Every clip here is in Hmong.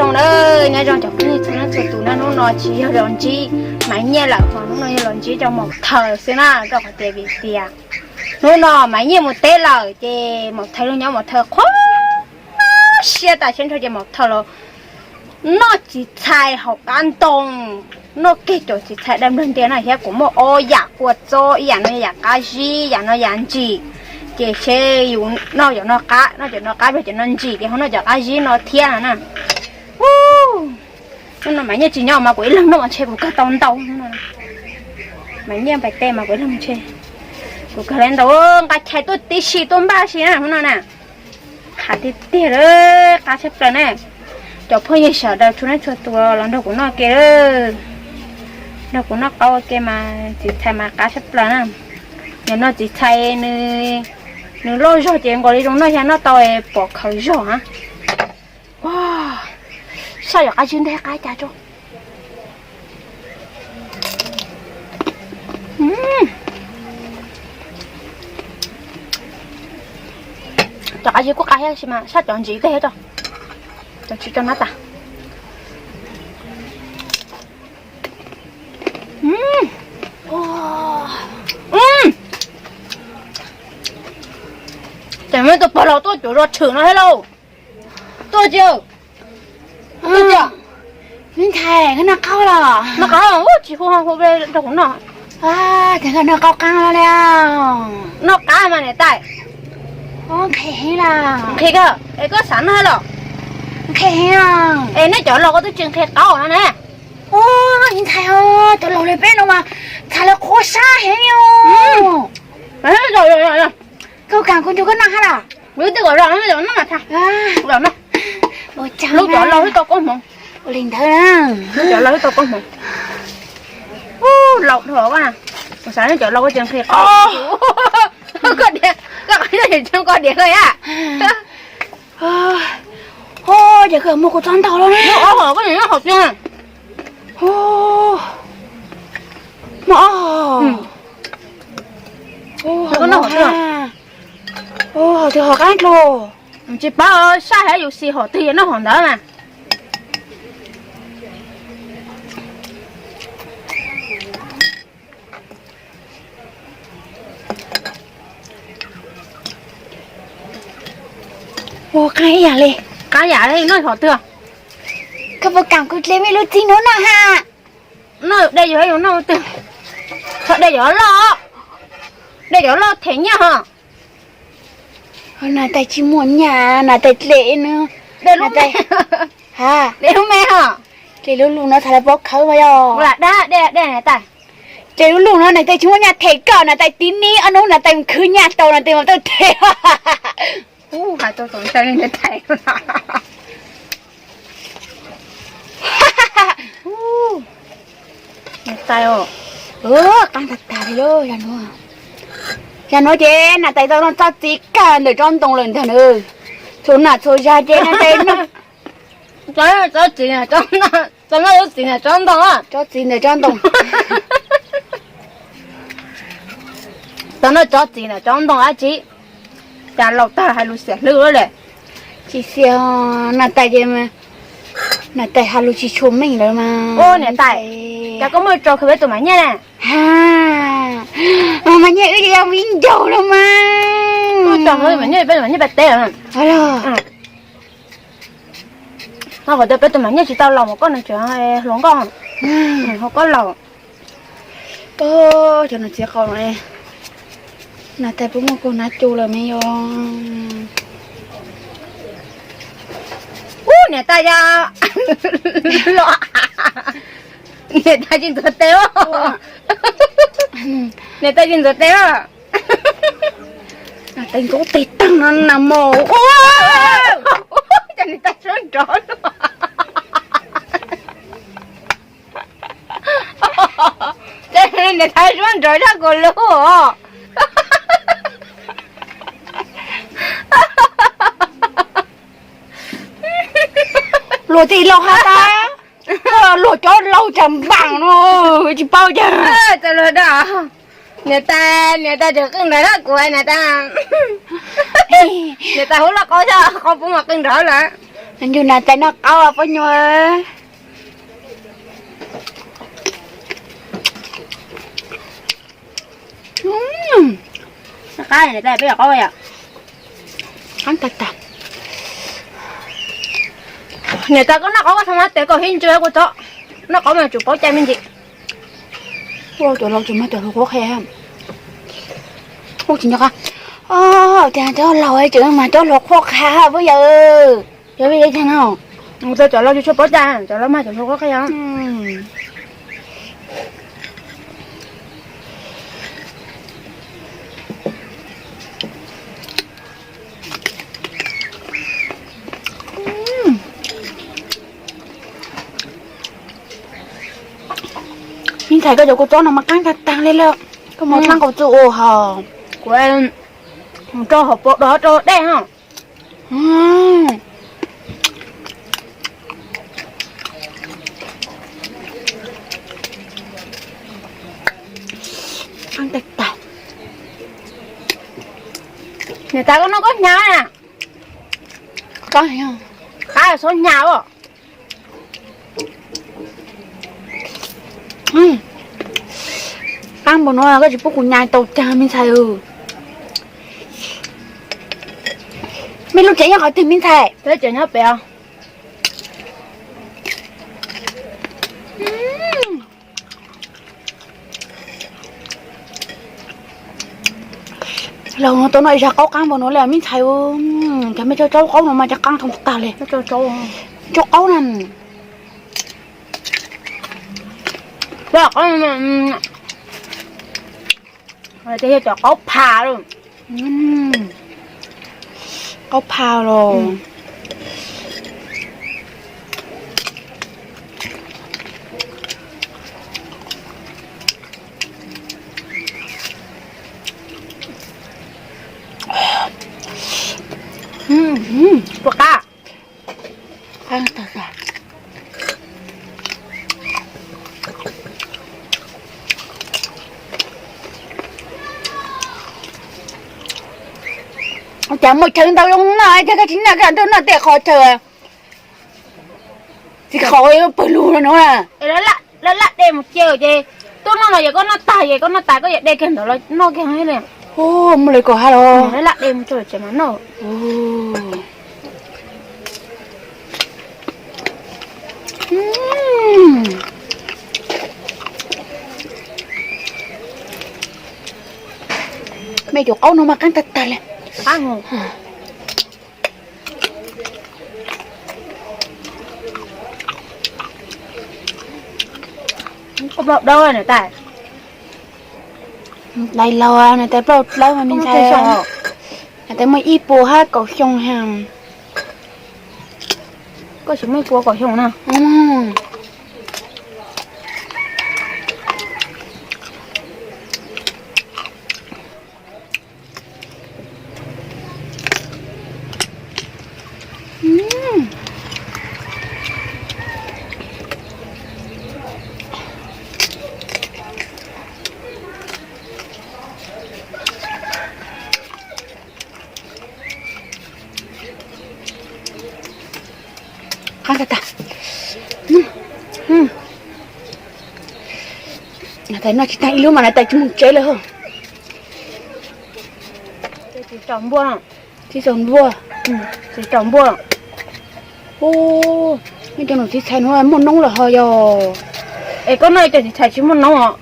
Nyob zoo cov phooj ywg txhua leej txhua tus na, hnub no tsis yog los ntsib Maiv Nyiaj lawm ho, hnub no yog los ntsib rau Maum Thaws xwb na, rau qhov tias vim tias hnub no Maiv Nyiaj mus teb lawm ces Maum Thaws los nyob, Maum Thaws qhuav siab tas siab nrho ces Maum Thaws los noj txiv txhais hauv qab ntoo, noj kiag cov txiv txhais dawb nplawg ntiag no thiab, kuv muaj ob yam kua txob, ib yam no yam qab zib, yam no yam ntsim, ces seb yus noj cov no qab, noj cov no qab, cov no ntsim ces ho noj cov qab zib no thiab na. Hnub no Maiv Nyiaj tsis nyob mas kuv ib leeg noj mas ntshe kuv kawg tau ntau. Maiv Nyiaj pais teb mas kuv ib leeg ntshe kuv kawg tau ntau, nqa chais tuaj tib si tuaj npaj si na hnub no na. Qab tiag tiag li, qab tshaj plaws na. Cov phooj ywg sawv daws txhua leej txhua tus los nrog kuv noj ke, nrog kuv noj qab ua ke mas txiv txhais mas qab tshaj plaws na. Yog noj txiv txhais nws loj zog ces nkaus li zoo noj, yog noj tau pom khaws zog na. Saj yog qab zib nteg qab cas tso. Cov qab zib kuj qab thiab sis mas saj cov ntsim tej thiab tso, cov tsis tso nab tas. Ces muaj tus pog laus tuaj cuav zos tshwm no thiab lauj. Tuaj tsis, tuaj tsis. Me ntxhais, koj noj qab los? Noj qab, tsis hu hu rau kuv noj. Ces koj noj qab qab li. Noj qab mas niam tais. Nqhis heev lawm. Nqhis kawg, es koj xav noj los? Nqhis heev. Es nej cov laus koj twb tsis nqhis qab no ne. Me ntxhais, cov laus li peb no mas txhais lawv qhuav sab heev li. Koj kam kuv nrog koj noj hab los? Lub twb kom los no mas txhais. Lub cov laus twb tau koob hmoov. Li ntawd, lub cov laus twb tau koob hmoov. Laus dhau, kuv xav cov laus koj tsis nqhis qab. Koj, koj qab zib tsis tsoo koj diam koj a. Ces koj muaj kuv txob ntau lawm na. Koj noj hauv twg? Muaj ob hom. Koj noj hauv twg? Hauv twg hauv qab dlua? Tsis paub, saj hab yus xis hom twg yog noj hom ntawd mas. Ua qab ib yam li. Qab yam li noj hom twg? Koj puas kam kuv dle mej lub txiv nuav noj ha? Noj dej yus hab yus noj twg? Txhob dej cov loj, dej cov loj them nyaj ho. Nas tais tsis muaj nyaj, nas tais dle nws. Dle lub me ho. Dle lub lug no txhad lawv pob khawv mas yog. Dej, dej nas tais. Dle lub lug no nas tais tsis muaj nyaj them koj, nas tais tiv nib ob hnub nas tais mus khwv nyaj tau nas tais mas tau them. Hais tau tau ntshai li niam tais. Niam tais, qab tag tag li lauj. Yog nuav ces niam tais tau noj tsob txiv kawg ntawm tsob ntoo lawm ntag na. Txhua nam txhua zag ces niam tais noj tsob txiv, tsob ntoo, tsob txiv ntawm tsob ntoo. Tau noj tsob txiv ntawm tsob ntoo dab tsi, cas laus tag hais lus xiam hlwb le. Tsis xiam, niam tais ces, niam tais hais lus tsis tshua meej lawm mas. Niam tais, cas koj muaj tso khwv peb tus Maiv Nyiaj na? Maiv Nyiaj wb ces yog viv ncaus lawm mas. Muaj tso khwv Maiv Nyiaj, peb tus Maiv Nyiaj pais teb lawm. Qhov tias peb tus Maiv Nyiaj tsis tau laus mas koj nws tseem hluas nkauj, ho koj laus. Cov no txiv qau no, niam tais puas muaj kaug hnav cu lawm me yog. Ub, niam tais yog, niam tais tsis ntxuav tes, niam tais tsis ntxuav tes. Niam tais ntxuav tes tag no na mos. Cas niam tais suab nrov luaj. Ces niam tais suab nrov zaj kuv lub os. Luag tej laus has tas, luag cov laus tsam npaam no, tsis paub cas. Niam tais, niam tais tseem qeej nrov zaj kuv, niam tais, niam tais hub loj qau zaj qau puv mas qeej nrov lawm. Ncu nas tais noj qaub pob nyuag. Qab niam tais peb yog qaub yom. Qab tag tag. Niam tais koj noj qaub koj txhob mas tes koj hib ntsw kuv txhob. Noj qaub mas tsum paub cai me ntsis. Ua cov laus tseem mas cov hluas qhuab qhia. Ua tsis nco qab. Tias cov laus tseem mas cov hluas qhuab qhia puas yog? Cov vij tag no. Cov laus tsis tshua paub cai, cov laus mas cov hluas qhuab qhia. Me ntxhais, koj cov kua txob no mas qab tag tag li lawm. Koj mus dlaab qau txuj ua hos. Kuv mus rau hauv paus dos rau dej no. Qab tag tag. Niam tais koj noj koj hnyav na. Qab txhob hnyav os. Qab npaum no koj tsis pub kuv nyas tau cas me ntxhais. Mej lub tsev nyob qhov twg me ntxhais? Peb tsev nyob pem os. Laus no tau noj ib zag qaub qab npaum no li me ntxhais. Cov mej tso tsau qaub no mas cov qab tag tag li. Tsau qaub na. Cov qaub pha los. Qaub pha los. Puas qab? Cas muaj chaw ntau zoo no, cas koj tsis noj, koj nrog noj tej qhov chaw. Txiv qhov pawg lug no na. Lawv laj de mus cia ces tuaj noj no ces koj noj tag ces koj noj tas koj yuav de kiag ntawd los noj kiag li. Muaj li kom hab los. Lawv laj de mus tso tsev mas noj. Mej cov qaub no mas qab tag tag li. Dais laus, niam tais plaub dawb mas me ntxhais, niam tais muaj ib puas hab kaum xyoo ha. Koj tsis muaj ib puas kaum xyoo na. Qab tag tag. Niam tais noj tsis tag ib lub mas niam tais tsis mus tsev lawm. Tsis tsaus npua. Tsis tsaus npua. Tsis tsaus npua. Ub, nej cov num txiv txhais nuav muaj noob lawm hos yog? Es koj noj cov txiv txhais tsis muaj noob os?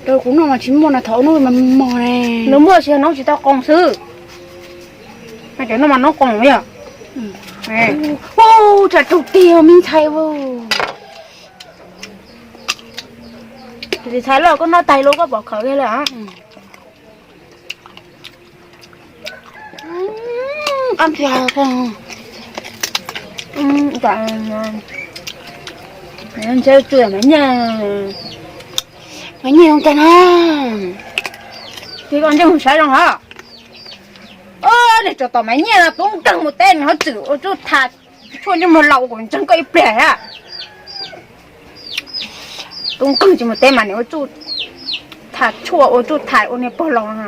Rau kuv noj mas tsis muaj na, thaum ub noob mas mog ne. Nws muaj tsis yog noob tsis tau qoos xwb. Cov no mas noob qoos yog. Ub, tsam raug tig me ntxhais. Txiv txhais loj koj noj tag lub koj pom khawv kiag lawm. Ntshe tsuas Maiv Nyiaj, Maiv Nyiaj zoo cas na. Ces koj ntsej muag saib zoo hov. Niag tsov tom Maiv Nyiaj no tub nkeeg mus teb nws ho txwm ua tsuj tham tshuaj ntsej muag laus kuv ntseeg koj ib pliag thiab. Tub nkeeg tsis mus teb mas nws ua tsuj tham tshuaj ua tsuj tham ua niag pog laus no.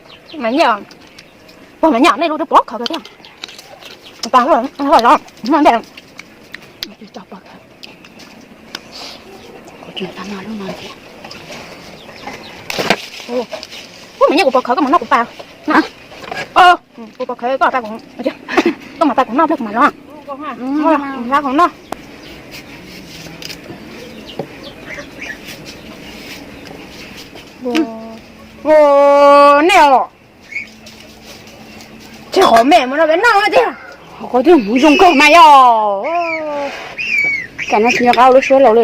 Mas nyiaj, pog mas nyiaj nej lub twb pov khawv kawg thiab. Pas los los no nte. Ub, mas nyiaj kuv pov khawv koj mas noj kuv pas. Kuv pov khawv koj pas kuv, koj mas pas kuv noj pliag kuv mam los. Kuv noj. Nej os, tseg qhov me mus no peb noj tiag. Qhov twg mus zoo kawg mas yog. Kam no tsis nco qab lub suab laus li.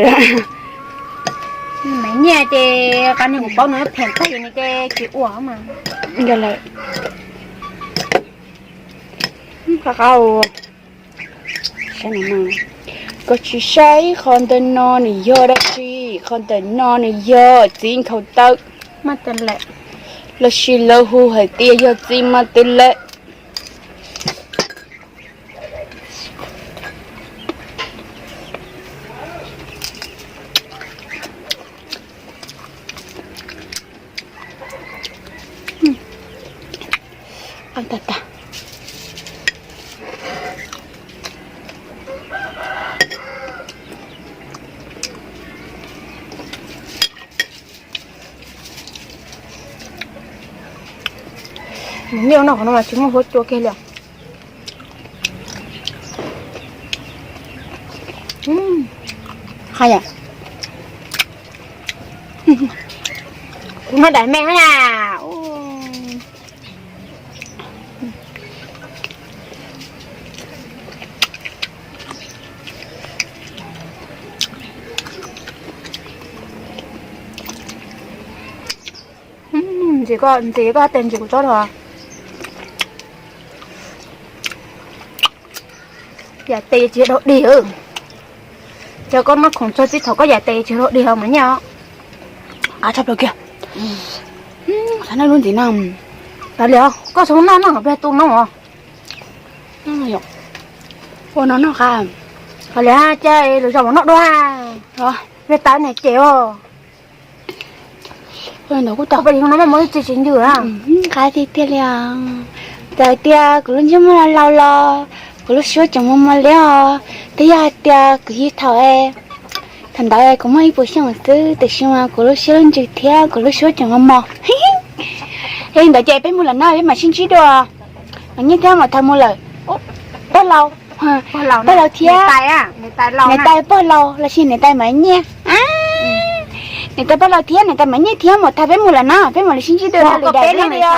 Mas nyiaj ces qab ni kuv paub nws phem tag nws ces tsis ua mas. Yog lawm. Qab qab. Koj tsis saib qhov ntawm no nws yog dab tsi, qhov ntawm no nws yog txiv nkhaus taw. Lossis lawv hu hais tias yog txiv mas twv lawm. Qab tag tag. Nws nyob no qhov no mas tsis muaj huab cua kiag li. Hais yom, kuv noj daim me na. Ntxiv koj tes ntxiv kuv tsob rau. Yam tes tsis dog dig. Ces koj noj khoom txog txij thaum koj yam tes tsis dog dig mas nyiaj. Qab tshaj plaws kiag. Xav noj lub ntxiv no. Kav liam, koj txhob noj no, peb tu no. Ua no noj qab. Kav liam, cas lwm zaus mam noj dua. Peb tau niam ces os. Ntawd kuj tau, peb no muaj ib txi tsis ncw. Qab tiag tiag li os. Txawm hais tias kuv lub ntsej muag laus los kuv lub suab tseem mos mos li os. Twb yog hais tias kuv yug thaum, thaum ntawd kuv muaj ib puas xyoo xwb, tiam sis mas kuv lub siab lub ntsws thiab kuv lub suab tseem mos mos. Yog li ntawd ces peb mus lawm na, peb mam sib ntsib dua. Mas nyiaj thiab mas thaum mus lawm. Pog laus, pog laus thiab niam tais, pog laus los sis niam tais Maiv Nyiaj. Niam tais pog laus thiab niam tais Maiv Nyiaj thiab mus tag peb mus lawm na, peb mam li sib ntsib dua na, lwm daim video.